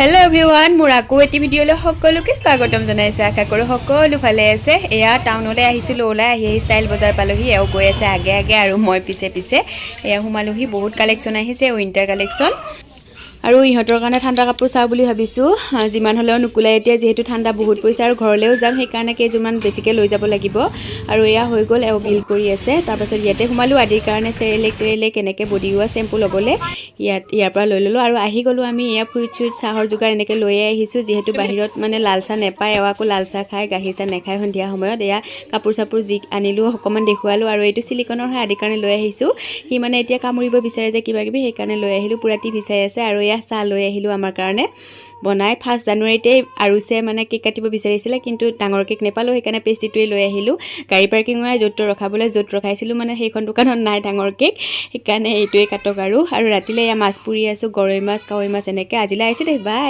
Hello' everyone, মোৰ আকৌ এটি ভিডিঅ'লৈ সকলোকে স্বাগতম জনাইছে। আশা কৰোঁ সকলো ভালে আছে। এয়া টাউনলৈ আহিছিলোঁ ওলাই আহি আহি ষ্টাইল বজাৰ পালোহি। এওঁ গৈ আছে আগে আগে আৰু মই পিছে পিছে। এয়া সোমালোহি, বহুত কালেকশ্যন আহিছে, উইণ্টাৰ কালেকশ্যন। আৰু ইহঁতৰ কাৰণে ঠাণ্ডা কাপোৰ চাওঁ বুলি ভাবিছোঁ। যিমান হ'লেও নুকুলাই এতিয়া, যিহেতু ঠাণ্ডা বহুত পৰিছে আৰু ঘৰলৈও যাম, সেইকাৰণে কেইযোৰমান বেছিকৈ লৈ যাব লাগিব। আৰু এয়া হৈ গ'ল, এওঁ বিল কৰি আছে। তাৰপাছত ইয়াতে সোমালোঁ আদিৰ কাৰণে চেৰেলেক টেৰেলেক এনেকৈ বডি ৱাছ, চেম্পু ল'বলৈ। ইয়াৰ পৰা লৈ ল'লোঁ আৰু আহি গ'লোঁ আমি। এয়া ফ্ৰুইট চুইট, চাহৰ যোগাৰ এনেকৈ লৈয়ে আহিছোঁ, যিহেতু বাহিৰত মানে লাল চাহ নাপায়। এওঁ আকৌ লাল চাহ খায়, গাখীৰ চাহ নাখায় সন্ধিয়া সময়ত। এয়া কাপোৰ চাপোৰ যি আনিলোঁ, অকণমান দেখুৱালোঁ। আৰু এইটো চিলিকনৰ হয়, আদিৰ কাৰণে লৈ আহিছোঁ। সি মানে এতিয়া কামুৰিব বিচাৰে যে কিবা কিবি, সেইকাৰণে লৈ আহিলোঁ। পূৰা টিভি চাই আছে। আৰু এয়া চাহ লৈ আহিলোঁ আমাৰ কাৰণে বনাই। 1 জানুৱাৰীতেই আৰুচে মানে কেক কাটিব বিচাৰিছিলে, কিন্তু ডাঙৰ কেক নেপালোঁ, সেইকাৰণে পেষ্ট্ৰিটোৱে লৈ আহিলোঁ। গাড়ী পাৰ্কিঙৰ য'ত ৰখাবলৈ য'ত ৰখাইছিলোঁ, মানে সেইখন দোকানত নাই ডাঙৰ কেক, সেইকাৰণে এইটোৱে কাটক। আৰু ৰাতিলৈ এয়া মাছ পুৰি আছোঁ, গৰৈ মাছ, কাৱৈ মাছ এনেকৈ। আজিলৈ আহিছোঁ দেই, বাই।